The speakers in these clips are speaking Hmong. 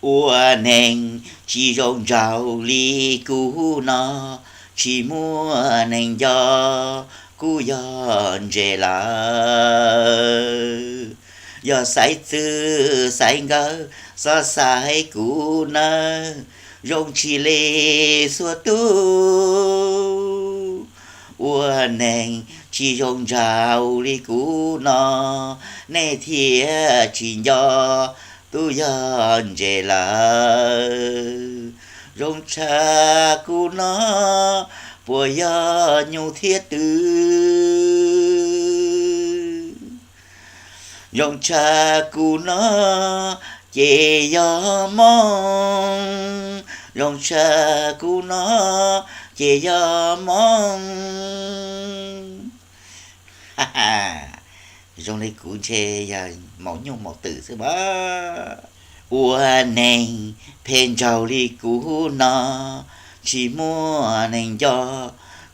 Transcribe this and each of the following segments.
Ua neeg tsis zoo nraug li kuv no, tsis muaj neeg nco kuv yog ntses lawm. Yog xaiv txwv xaiv nkawm, xov xaiv kuv nawb, zoo tsis li xuab tug. Ua neeg tsis zoo nraug li kuv no, nej thiaj tsis nco tub yog ntses lawm. Zoo tshaj kuv no, puas yog nyuj thiab twm? Zoo tshaj kuv no, ces yog mooj. Zoo tshaj kuv no, ces yog mooj. Zoo li kuv ntshe yog maum nyuj maum twm xwb mas. Ua neeg phem nraug li kuv no, tsis muaj neeg nco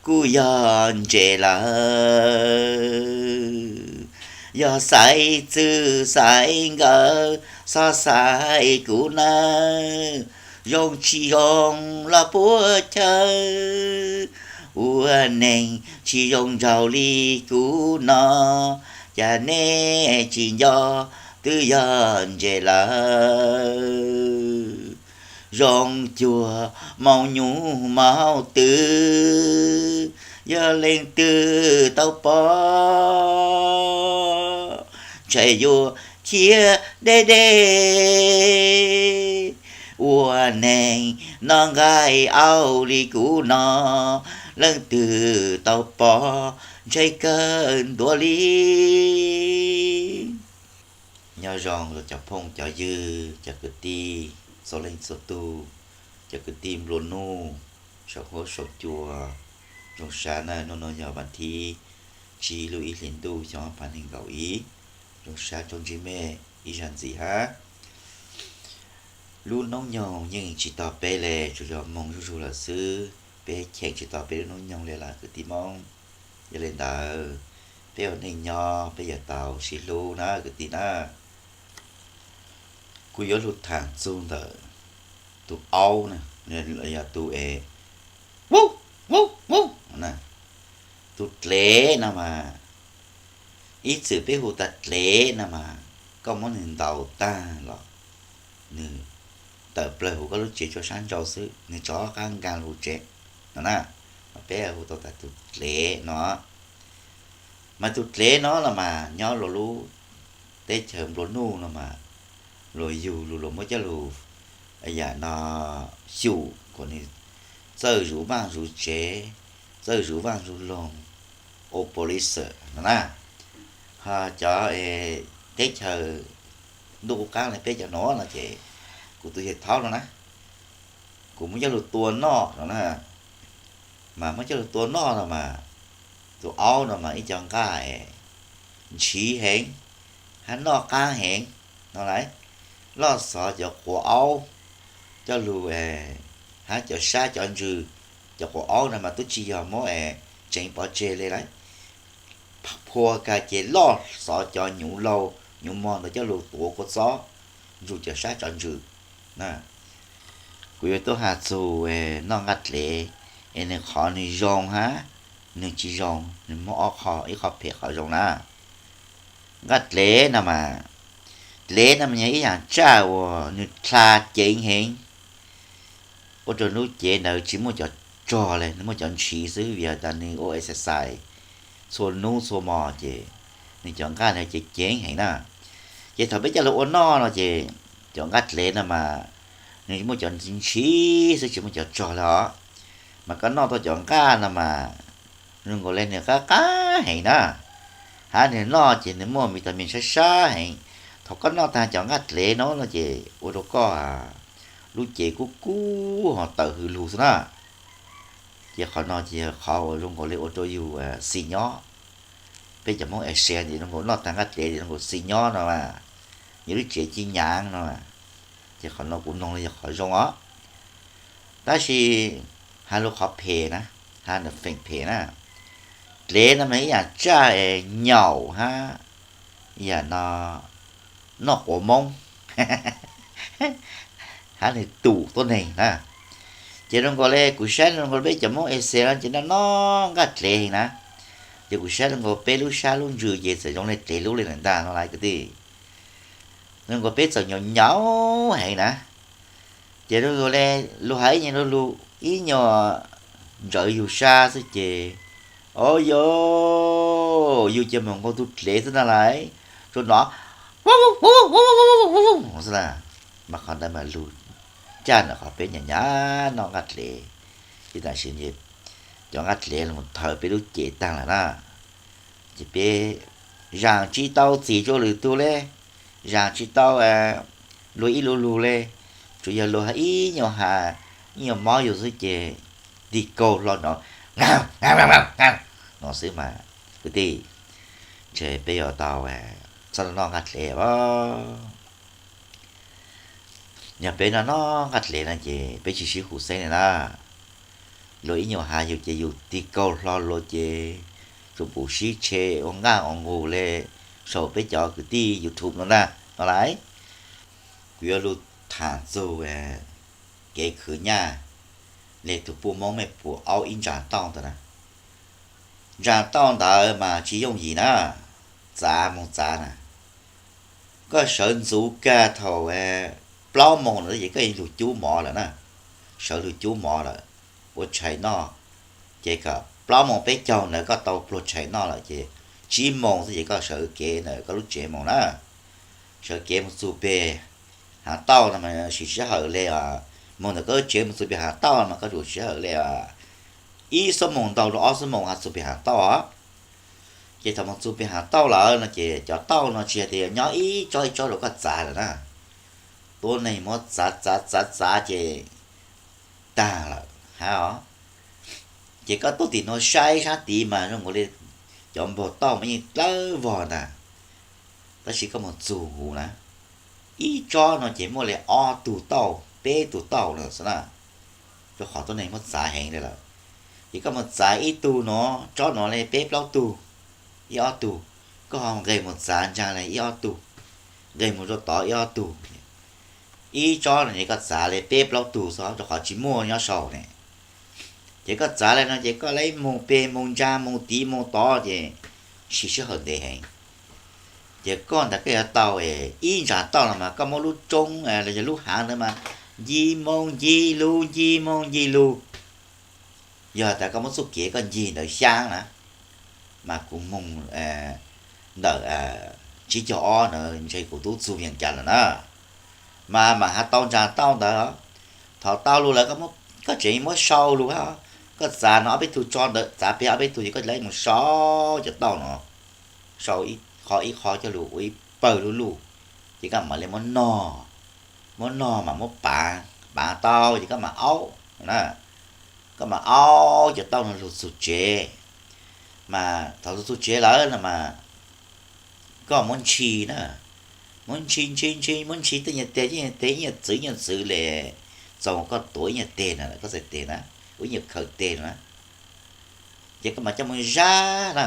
kuv yog ntses lawm. Yog xaiv txwv xaiv nkawm, xov xaiv kuv nawb, zoo tsis zoo los puab chaw. Ua neeg tsis zoo nraug li kuv no, cas nej tsis nco twb yog ntses lawm. Zoo cuag maum nyuj maum twm, yog leej twg tau pom ntshai yuav khiav deb deb. Ua neeg noj nqaij aub li kuv no, leej twg tau pom ntshai kawg ntuav li. Nyob zoo los cov phooj cov ywg, cov kwv tij txhua leej txhua tus, cov kwv tij nplua nuj saum huab saum cua. Zoo sab na, hnub no yog vas thib tsib lub ib hlis ntuj xyoo ob phav nees nkaum ib. Zoo sab tsoom ntsib mej ib zag ntxiv hab. Lub hnub nyoog yeej tsis tog peb le, tsuas yog moog zuj zug lawm xwb, peb cheem tsis tau peb lub hnub nyoog le lawm kwv tij Moob. Yog le ntawd, peb ua neej nyob peb yuav tau sib hlub na kwv tij na. Kuv yuav lug thaam txug ntawm tus aub na, yog tus es, u, u, u, tus dlev no mas, ib txwm peb hu tas dlev no mas, koj muab nwg ntaus taag los nwg tawm plawg huv koj lub tsev tsua sab nrau xwb, nwg rov qab nkaag lug tsev no na. Mas peb hu tau tas tus dlev no. Mas tus dlev no los mas nyob luas lub teb chaws nplua nuj no mas, luas yug lug luas muab coj lug yam no xyum kom nws txawj zuv vaaj zuv tsev, txawj zuv vaaj zuv loog, ua police no na. Ho cov teb chaws ntuj qub qaab le peb cov nuav no ces kuv tus yawg thaub no na, kuv muab coj lug tua noj no na. Mas muab coj lug tua noj no mas, tus aub no mas ib co nqaj es ntshiv heev hab noj qaab heev no lawm. Loj xov cov quav aub coj lug hab cov sab cov ntsws. Cov quav aub no mas tub tsi yog muab tseev pov tseg le lawm, phua kag ces loj xov cov nyuv laug nyuv mog ntawd coj lug tuav kua txob ntsuj cov sab cov ntsws. Kuv yuav tuaj has txug noj nqaj dlev, es nws qhov nws zoo hab nws tsis zoo, nws muaj ob qho, ib qho phem qhov zoo na. Nqaj dlev no mas, dlev no mas yog ib yaam tsaj uas nws dlha ceev heev, ua rau lub cev ntawd tsis muaj cov rog le, nws muaj cov ntshiv xwb, vim has tas nws ua exercise txhua nub txhua mos ces nws cov nqaj ntawd ces ceev heev na. Ces thaum peb coj lug ua noj no ces cov nqaj dlev no mas nws muaj cov ntshiv xwb tsis muaj cov rog le os. Mas koj noj tau cov nqaj no mas zoo nkaus le nws qab qab heev na, hab nws noj ces nws muaj vitamin sab sab heev. Thaum koj noj taag cov nqaj dlev no no ces ua rau koj lub cev kub kub ho tawm hws lug xwb na. Ces qhov no ces yog qhov uas zoo nkaus li ua rau yug xis nyob. Peb cov Moob Asia ces zoo nkaus noj taag nqaj dlev ces zoo nkaus xis nyob no mas, yog lub cev ci nyaav no. Ces qhov no kuv noog le yog qhov zoo os. Tab sis has lug qhov phem na, has nws feem phem na. Dlev no mas ib yaam tsaj es nyaum hab yam no noj quav Moob. ab nws tus tuab neeg na. Ces zoo nkaus li kuv saib zoo nkaus peb cov Hmoob es no ces noj noj nqaj dlev heev na. Ces kuv saib zoo nkaus peb lub sab lub ntsws ces txawm zoo li dlev lub li ntag no lawm kwv tij. Zoo nkaus peb txawm nyaum nyaum heev na. Ces zoo nkaus li luag hais ib nyuag, ib nyuag ntsawv yus sab xwb ces, o yos, yus ces moog nkaus tug dlev xwb ntag lauj. Tsuas nov xwb na, mas qhov ntawd mas lug caj ntawm qhov peb nyam nyam noj nqaj dlev. Ces tam sim no cov nqaj dlev los thawv peb lub cev taag lawm na. Ces peb zaam tsis tau txim rua lwm tug le, zaam tsis tau luag ib lu lug le, tsuas yog luag ib nyuag has, ib nyuag mob yus xwb ces tig kaug hlo no, no xwb mas kwv tij, ntshe peb yuav tau txhob noj nqaj dlev os. Yog peb noj noj nqaj dlev no ces peb tsis sib hum xeeb li na. Luag ib nyuag has yus ces yus tig kaug hlo luag ces tsuas pum sib tshe ua nqaj ua nqug le saum peb cov kwv tij YouTube no na, no lawm. Kuv yuav lug tham txug kev khwv nyaj le tug puj Moob mej puam aub ib ntsa tauj ntawd na. Ntsa tauj ntawd mas tsis yooj yim na, txav moog txav na. Koj sawv ntxuv kag thaum plaub moos ntawd ces koj lug cub mov lawm na, sawv lug cub mov lawm, ua tshais noj, ces kom plaub moos peb caug ntawd koj tau pluag tshais noj lawm ces tsib moos xwb ces koj sawv kev ntawm koj lub tsev moog na. Sawv kev moog txug peg hav tauj no mas sim sij hawm le os, moog ntawm koj lub tsev moog txug peg hav tauj no mas koj tsum sij hawm le os, ib xuab moos ntau rua ob xuab moos has txug peg hav tauj os. Ces thaum moog txug peg hav tauj lawm no ces cov tauj no tsis hais tias yog nyob ib tsob ib tsob rua koj txav lawm na, tuab neeg muab txav txav txav txav ces taag lawm hab os. Ces koj tuaj tim nuav saib sab tid mas zoo nkaus li cov npog tauj mas yeej dlawb vog ntag, tab sis koj moog txug huv na, ib tsob no ces muaj li ob tug tauj peb tug tauj no xwb na, rua qhov tuab neeg muab txav heev le lawm. Ces koj moog txav ib tug nuav tsob nuav le peb plaub tug, ib ob tug, koj ho nqeg moog txav ntsaa le ib ob tug, nqeg moog rua tod ib ob tug. Ib tsob no ces koj txav le peb plaub tug xwb rua qhov tsis muaj nyob saum ne. Ces koj txav le no ces koj le moog peg moog ntsaa moog tid moog tod ces sim sij hawm ntev heev. Ces koj ntawd koj yuav tau ib ntsa tauj no mas koj muab lub roob los yog lub hav ntawd mas ncig moog ncig lug ncig moog ncig lug. Yog tas koj muab txuj kev koj ncig ntawd xyaab na, mas kuv moog ntawm tsib caug ob ntawd ntshe kuv tub txug Vias Cas lawm na, mas mam has tau ntsa tauj ntawd. Thaum tau lug lawm koj tseem muab sau lug hab, koj txav no ob peb tug tso ntawd, txav peg ob peb tug ces koj le moog sau cov tauj no, sau ib qho ib qho coj lug ua ib pawg luj luj, ces koj mam le muab nog, muab nog mas muab pav, pav tau ces koj mam aub na, koj mam aub cov tauj no lug txug tsev. Mas thaum lug txug tsev lawm no mas koj muab ntshis na, muab ntshis ntshis ntshis muab ntshis tej nyuag teg tej nyuag teg ib nyuag txwv ib nyuag txwv le, txaus koj tuav ib nyuag teg na, koj txhais teg na, ua ib nyuag khawm teg na. Ces koj mam coj mus zab na,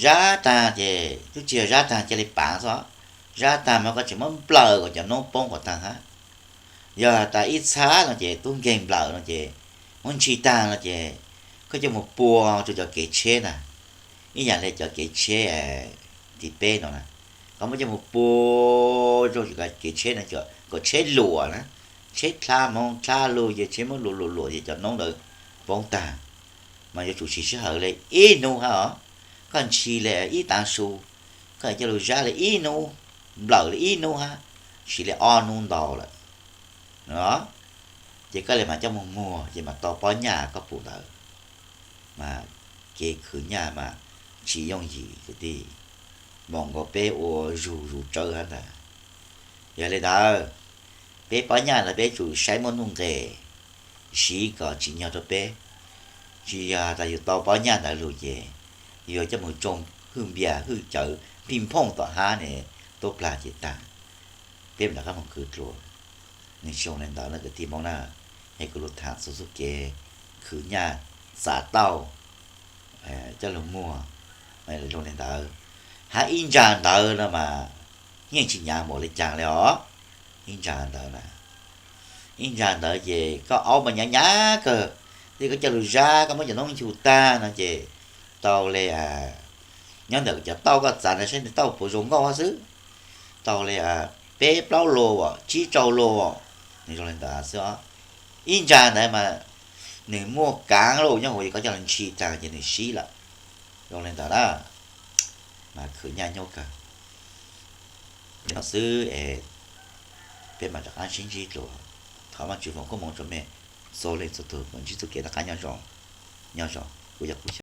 zab tag ces twb tsis yog zab tag cia li pav xwb, zab tag mas koj tseem muab nplawm kom cov noob poob kom tag hab. Yog tas ib txhab no ces tub nkeeg nplawm no ces muab ntshis tag no ces koj coj mus pua rau cov kev tsheb na, ib yam li cov kev tsheb tim peb no na, koj muab coj mus pua rau kev tsheb no kom tsheb luam na, tsheb dlha hmoov dlha lug ces tsheb muab luam luam luam ces cov noob ntawd poob tag. Mas yuav tsum siv sij hawm li ib hnub hab os, koj ntshis li ib tav su, koj coj lug zab li ib hnub, nplawm li ib hnub hab, siv li ob hnub ntau lawm. Ces koj li mam coj mus muag ces mam tau pob nyaj koj pum ntawd. Mas kev khwv nyaj mas tsis yooj yim kwv tij, npaum nkaus peb ua zug zug tsawb hab ntag. Yog li ntawd, peb pob nyaj ntawd peb tsum saib muaj nuj nqes, siv kom tsim nyog rau peb. Tsis yog tas yus tau pob nyaj ntawd lug ces yuav coj mus tsoo hwj npias hwj cawv pij nphooj tom hab ne, tuab plag ces tag. Peb mam rov qab moog khwv dlua. Nwg tsis zoo le ntawd na kwv tij Moob na. Es kuv lug tham txug txuj kev khwv nyaj txav tauj coj lug muag, zoo le ntawd. Hab ib ntsa ntawd no mas yeej tsis nyav npaum li caag li os. Ib ntsa ntawd na, Ib ntsa ntawd ces koj aub mas hnyav hnyav kawg, thiab koj coj lug zab koj muab cov noob ncu tag no ces tau li, nyob ntawm cov tauj koj txav ntawd saib nws tauj puas zoo nkauj xwb, tau li peb plaub lus, tsib rau lus, nws zoo li ntawd xwb os. Ib ntsa ntawd mas nws muaj kaav lus nyob hauv, koj coj lug ntshis tag ces nws sib lawm, zoo li ntawd na. Mas khwv nyaj nyuaj kawg. Li no xwb es peb mam rov qab sib ntsib dlua. Thov Vaajtswv foom koob hmoov rua mej txhua leej txhua tug mam ntsib txuj kev noj qab nyob zoo. Nyob zoo, kuv yog Kuv Xyooj.